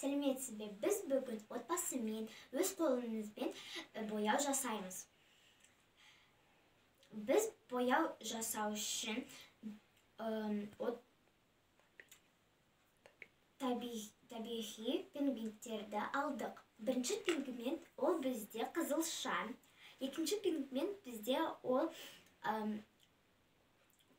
Сәлеметсіз бе? Біз бүгін отбасымен өз қолымызбен бояу жасаймыз. Біз бояу жасау үшін табиғи пигменттерді алдық. Бірінші пигмент ол бізде қызылша, екінші пигмент бізде ол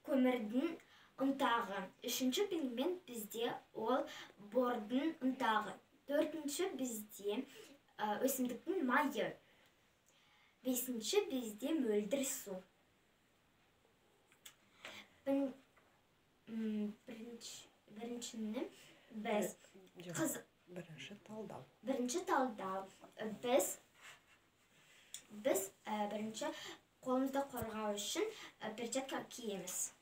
көмірдің ұнтағы, үшінші пигмент бізде ол бордың ұнтағы, төртінші бізде өсімдіктің майы, бесінші бізде мөлдір су. Біріншіні біз Бірінші талдау. Бірінші талдау. Біз бірінші қолымызды қорғау үшін перчатка киеміз.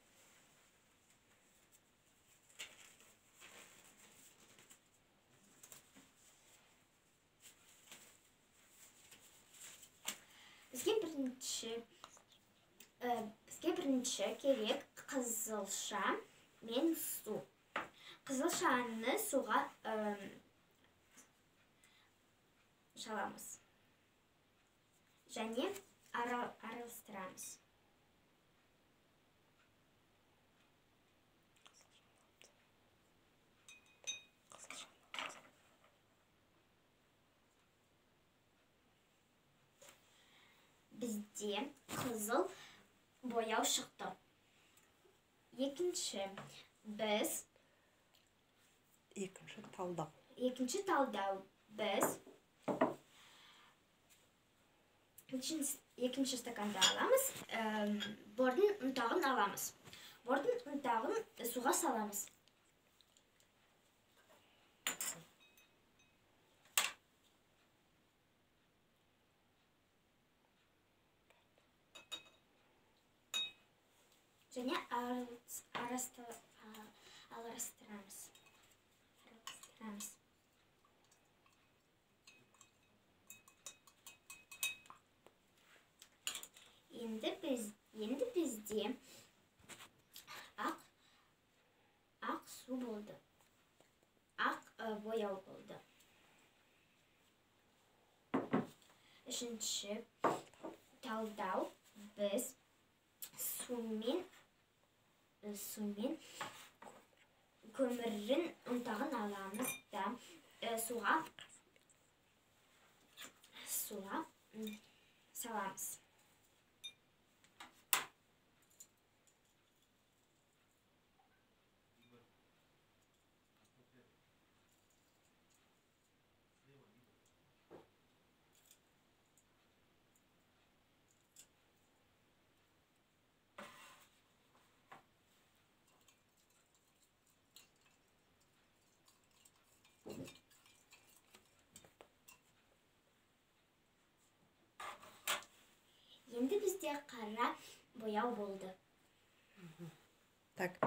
Бізге бірінші керек қызылша мен су. Қызылшаны суға шаламыз және араластырамыз. Бізде қызыл бояу шықты. Екінші талдау. Екінші талдау біз екінші стаканды аламыз, бордың ұнтағын аламыз. Бордың ұнтағын суға саламыз. Және араластырамыз. Енді бізде ақ су болды. Ақ бояу болды. Үшінші талдау біз сумен көмірдің ұнтағын аламыз да суға саламыз. Енді бізде қара бояу болды. Так.